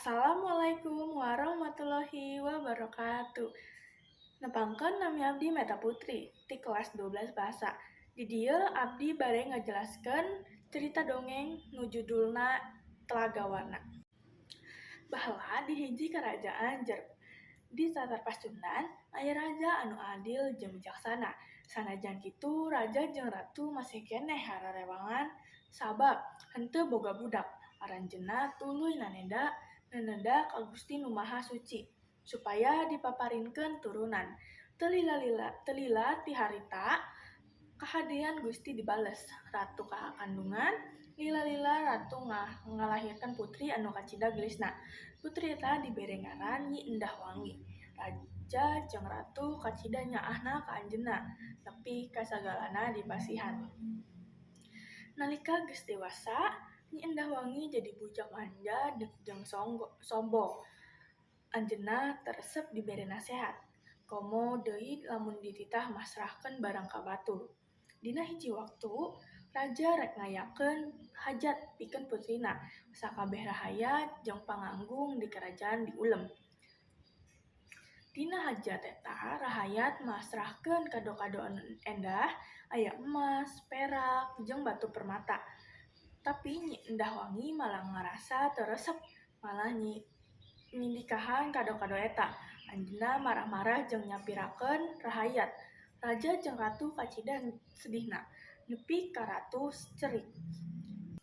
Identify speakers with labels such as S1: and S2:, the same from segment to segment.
S1: Assalamualaikum warahmatullahi wabarakatuh. Nepangkeun, nami abdi Meta Putri ti kelas 12 bahasa. Di dieu abdi bade ngajelaskeun cerita dongeng nu judulna Telaga Warna. Baheula di hiji karajaan di Tatar Pasundan aya raja anu adil jeung bijaksana. Sanajan kitu, raja jeung ratu masih keneh hararewangan sabab henteu boga budak. Aranjeunna tuluy naneda ka Gusti Nu Maha Suci supaya dipaparinkeun turunan. Teu lila ti harita, kahadean Gusti dibales. Ratu kakandungan. Lila-lila ratu ngalahirkeun putri anu kacida geulisna. Putri eta dibere ngaran Nyi Endah Wangi. Raja jeung ratu kacida nyaahna ka anjeunna nepi ka sagalana dipasihan. Nalika geus dewasa, Nyi Endah Wangi jadi bujang manja jeung sombong. Anjeunna teu resep dibere nasehat, komo deui lamun dititah masrahkeun barang ka batur. Dina hiji waktu, raja rek ngayakeun hajat pikeun putrina. Sakabeh rahayat jeung panganggung di karajaan diulem. Dina hajat eta, rahayat masrahkeun kado-kado anu endah, aya emas, perak, jeung batu permata. Tapi Nyi Endah Wangi malah ngarasa teu resep, malah nyindikahan kado-kado eta. Anjeunna marah-marah jeung nyapirakeun rahayat. Raja jeung ratu kacida sedihna, nepi ka ratu cerik.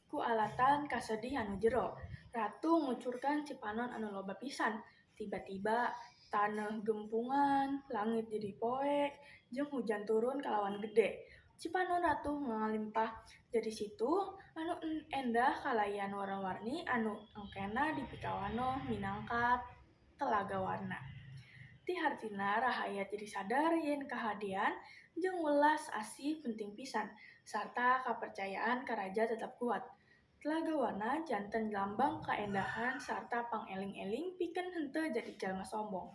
S1: Ku alatan kasedih anu jero, ratu ngucurkan cipanon anu loba pisan. Tiba-tiba taneuh gempungan, langit jadi poek, jeung hujan turun kalawan gede. Cipanon ratu ngalimpah jadi situ anu endah kalayan warna-warni anu engkena dipikawanoh minangka Telaga Warna. Ti hartina rahayat jadi sadar yen kahadean jeung welas asih penting pisan, sarta kapercayaan ka raja tetep kuat. Telaga Warna janten lambang kaendahan sarta pangeling-eling pikeun henteu jadi jalma sombong.